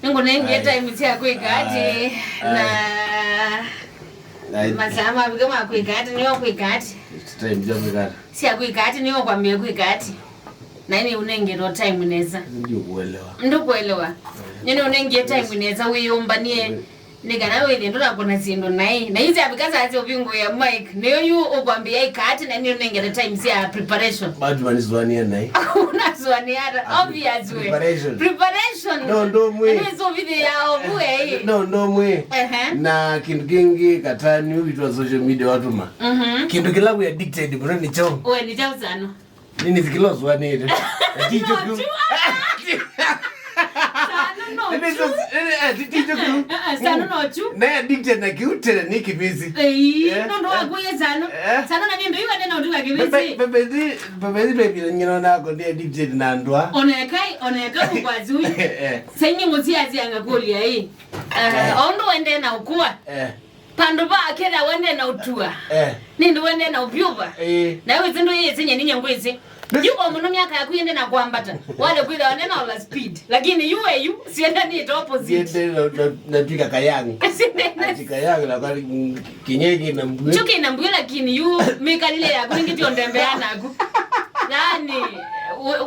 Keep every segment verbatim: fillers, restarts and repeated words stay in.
Nĩngũnengie time sya kwĩka ati na masaa mavika ma kwĩka ati nĩo kwĩka ati. Time sya kwĩka ati. Sya kwĩka ati nĩo kwambia kwĩka ati. Na ini unengetwa time nesa. Ndio kuelewa. Ndio kuelewa. Nini unengie time nesa wĩyũmbanie. Nĩ kana wĩthĩe ndũnakũna syĩndũ naĩ. Na izi avika saa sya ũvingũĩa mic. Nĩyo yu ũkwambia ĩka ati na nĩ ũnengete time sya preparation. Batu manisũanĩa naĩ. Unasũanĩa ata? Obvious we. Preparation. Preparation. No, ndo mwe. Nĩ sũvithĩaa ovu ei. No, ndo mwe. Ehe. Na kĩndũ kĩngĩ katani witũ wa social media watuma. Mhm. Kĩndũ kĩla we addicted mũno nĩ kyaũ? We nĩ kyaũ sana? Nini zikilozwanĩte? Ticho kĩu. Sano no chu. Ticho kĩu. Sano no chu. Naye addicted na kĩu tena nĩ kĩvĩsĩ. Ei, no ndo wakuye sano. Sano na nĩ ndo iwa tena utuka kĩvĩsĩ. Bebe bebe bebe ngino nako nĩ addicted na ndwa. Onekai, oneka kwa zui. Saini muzi azi angakulia hii. Ondo wende na ukua. Pandũ va kĩla wende na ũtua. Eh. Nĩndĩ wende na ũvyũva. Eh. Na wĩsĩ ndũ yĩsĩ nyeni nyengwĩsĩ. Yu o mũno myaka yaku yende na kwambata. Wale kwĩtha wende na ola speed. Lakini yu eyu sienda nĩ opposite. Yende na, na, na twika kayang. Ati kayang na kwa kinyeki na mbuĩ. Chuki na mbuĩ lakini yu mikalile yaku ningi tio ndembea naku. Yani,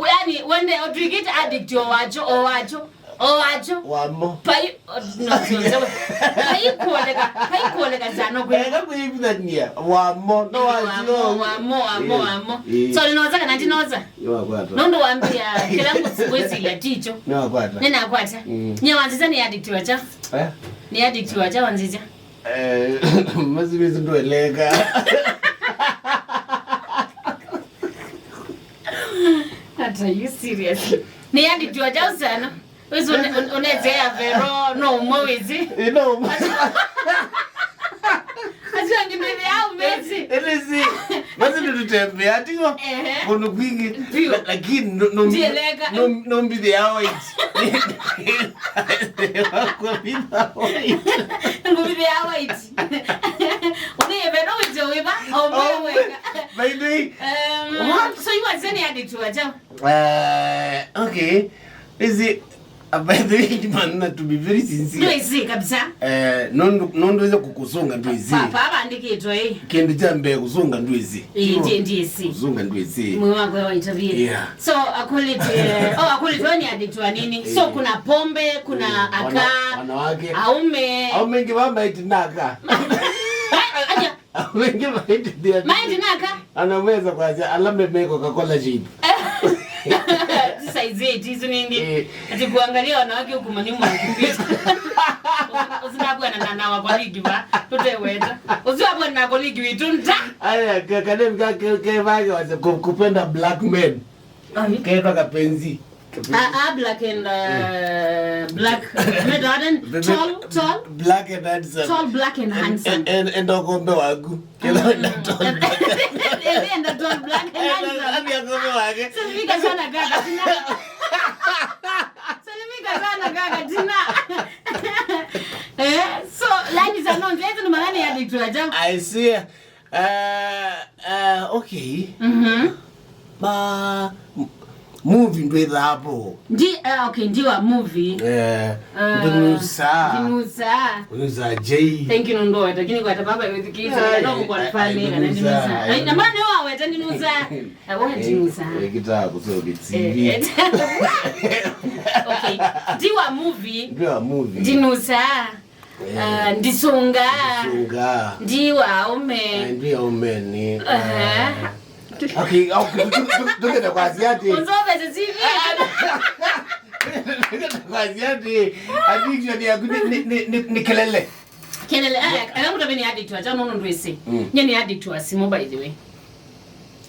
yani wende otwikite addict o wacho, o wacho. O wacho. Wamo. Pai, no, no, no. Pai kuoleka, pai kuoleka zano kwe. Eka kuibithania. Wamo. No wacho. Wamo, wamo, wamo, wamo. So ninoza kana ndinoza? Niwakwata. Nondo wambia kila mtu siwezi ya ticho. Niwakwata. Ninakwata. Nye wanziza nĩ addict wa cha. Eh? Nĩ addict wa cha wanziza. Eh, mazi wezi ndoeleka. Are you serious? Nĩ addict wa cha sana. Wezi une-, un-, unezea vero, no umwe wezi. Ino. Acio angĩ mĩthĩ yao mezi. Elezi. Mazi tutembea tigo. Ehe. Kono kwingi. Pio. Lakini no, no, no mbithi yao iti. Ngũmbithi yao iti. Uneyeveno wĩtyo wĩva, omwe weka. By the way. Um, so you are saying addict wa cha? Uh, okay. Is it, uh, by the way, man, to be very sincere. Ndwĩsĩ kabisa. Eh, nondu nondu weza kukusunga ndwĩsĩ. Papa abandikitwe eh. Kindu cha mbee kusunga ndwĩsĩ. Eh, ndiye ndĩsĩ. Kusunga ndwĩsĩ. Mwe wako wa interview. Yeah. So akulite, oh akulite ni addict wa nini? So kuna pombe, kuna aka, wanawake, aume. Aume ngi mama iti naka. Aja. Aume ngi maiti dia. Maiti naka. Anaweza kwa sia alame meko kakola shidi. Saizi eti hizo nini? Eh. Ati kuangalia wanawake huku manyuma wakipita. Usinabwa na na wa colleague ba. Tuteweta. Usiwa bwana na colleague wetu nta. Aya ka kale ka ke ke ba ke wase ku- kupenda black men. Ai. Keva kapenzi. Ah, ah, black and uh, black. Metaden tall, tall. Black and handsome. Tall, black and handsome. And and okombe waku. Kila na tall. Ende enda tall, black and handsome. Abi akombe wake. Salimika sana kaka Tina. Salimika sana kaka Tina. Eh, so lani za nonzi ezo ni manani ya ditu aja. I see. Uh, uh, okay. Mhm. Ba m- movie ndwĩthaa po. Ndi uh, okay, ndi wa movie. Eh, uh, ndinusa. Ndinusa. Ndinusa J. Thank you nondo weta kini kwa tababa yothi kisa. No kwa fani kana ndinusa. Ai na mwana wa weta ndinusa. Awo ndinusa. Eh, kita kusoke T V. Okay. Ndi wa movie. Ndi wa movie. Ndinusa. Ah, ndisunga. Ndisunga. Ndi wa aume. Ai, ndi aume ni. Aha. Okay, okay, tukenda kwa asiati. Unzovete T V. Tukenda kwa asiati. Addiction yaku ni ni ni ni kelele. Kelele aya, aya mtu ni addict wa chano ndo ese. Nye ni addict wa simu by the way.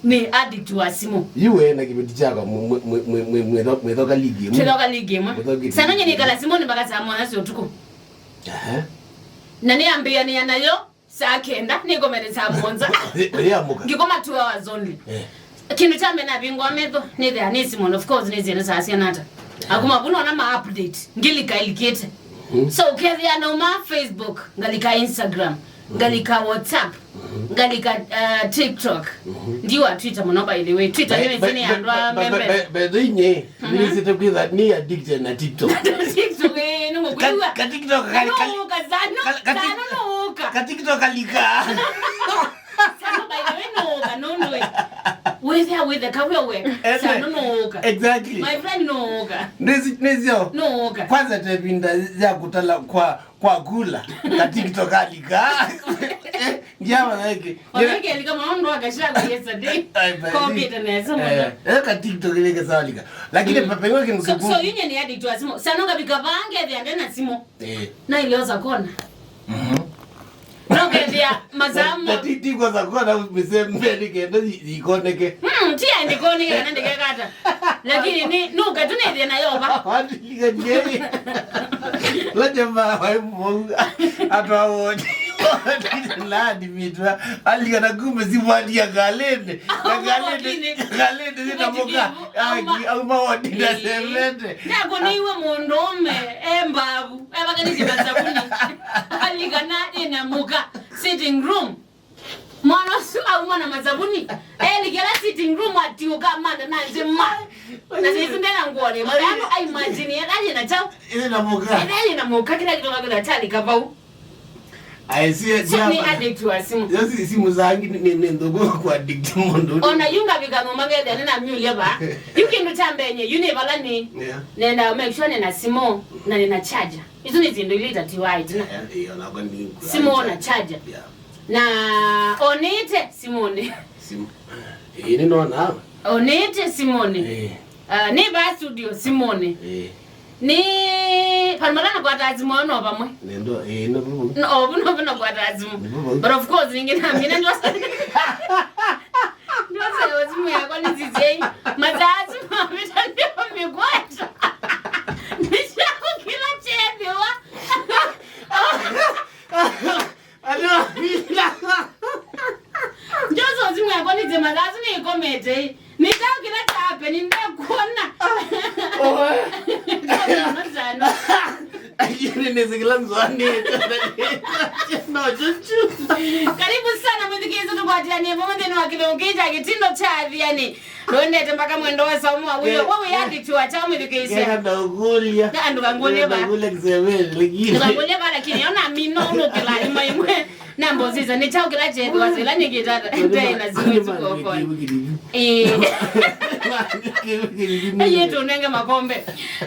Ni addict wa simu. Iwe na kibeti chako mwethoka ligi. Twethoka ligi mwe. Sana nye ni kala simu ni mpaka saa moja sio tuko. Aha. Na nĩambĩanĩa nayo saa kenda, nĩkomete saa mũonza. Ũyĩamũka. Ngĩkoma two hours only. Eh. Kĩndũ kya mbee navingũa metho, nĩthĩa nĩ simũ, of course, nĩsĩ nĩ saa syana ata. Akuma vu nona ma update, ngĩlika ilikĩte. So, ũkethĩa nauma Facebook, ngalika Instagram, ngalika WhatsApp. Ngalika uh, TikTok. Ndiwa Twitter mũno, by the way. Twitter nĩ mĩsini ya andũ a mbembe. By the way, nĩsĩte kwĩtha nĩ addicted na TikTok. TikTok, eh, nĩ mũkwĩwa. Ka TikTok kali kali. Nũũka, Sano, Sano nũũka. Ka TikTok kalika. Sano, by the way, nũũka, nũndũ we. Wĩthĩa wĩthe kawĩa we. Sano nũũka. Exactly. My friend nũũka. Nĩsĩ, nĩsyo. Nũũka. Kwanza tevinda ya kũtala kwa kwa kula. Ka TikTok kalika. Ndiama nake. Onake alika maondo akashaka yesterday. Kokite nesa mwana. Eh, ka TikTok ile ke salika. Lakini papa yake ni. So, so yunye ni addict wa simu. Sano kabika bange ya ndena simu. Eh. Na ilioza kona. Mhm. Nokethia mazamu. Tatiti kwa za kona msembe ni kenda ikoneke. Hmm, tia ndikoneke kana ndikekata. Lakini ni nuka tunethia na yoba. Wati liga jeri. Lete ma wai mo atwa wodi. Ladi mitwa. Alika na kumbe si wadi ya galende. Ya galende. Galende zina moka. Au ma wadi na semete. Nako niwe mundume embavu. Evakanĩsye masavuni. Alikana ĩna mũka sitting room. Mwana ũsu auma na masavuni. Elikĩla sitting room atiũka amanda na nzĩ ma. Na sisi ndena nguone. Mwana aimagine yeye na chao. Ĩna mũka. Yeye na mũka kila kitu ngakula chali kavau. Aesie. So ni addict wa simu. Yosi simu zangi ni ni ndogo kwa addict mondo. Ona yunga vika ngoma ngethia nina miulia ba. Yu kindu cha mbenye, yu ni vala ni. Yeah. Nenda make sure nina simu na nina charger. Isu nĩ syĩndũ ila itatiwa itina. Eh, eh, ona kwa ni simu na charger. Yeah. Na onete simone. Simu. Eh, ni nona. Onete simone. Eh. Ah, ni ba studio simone. Eh. Ni pamwe na kwata simu no pamwe. Nendo, eh, no bubu. No, obu no buna kwata simu. Ni bubu. But of course ningi na mina ndio. Ndio sasa simu yako ni zizei. Mazazi mavita ndio mikwata. Nishaku kila chembewa. Njoso simu yako ni zema zazi ni komete. Ni chao kila chape ni ndakuona. Oe. Sana. Ayini ni zikila nzwani. No chuchu. Karibu sana mwithikiriza tukwatianie pamoja na wakilungi cha kitindo cha athiani. Ndwendete mpaka mwendo wa saumu wa wĩyo. We wĩ addict wa chao mwĩthukĩĩsya. Keka ndaũkũlya. Na andũ kangũlye ba. Ndaũkũlya kiseveni, lakini. Ndũkangũlye ba, lakini ona mino nũkĩla ima imwe. Na mbosisa, nĩ chao kĩla chethĩwa sila nĩ kĩtata. Ndai na simu tukokoni. Eh. Aye tunenge makombe.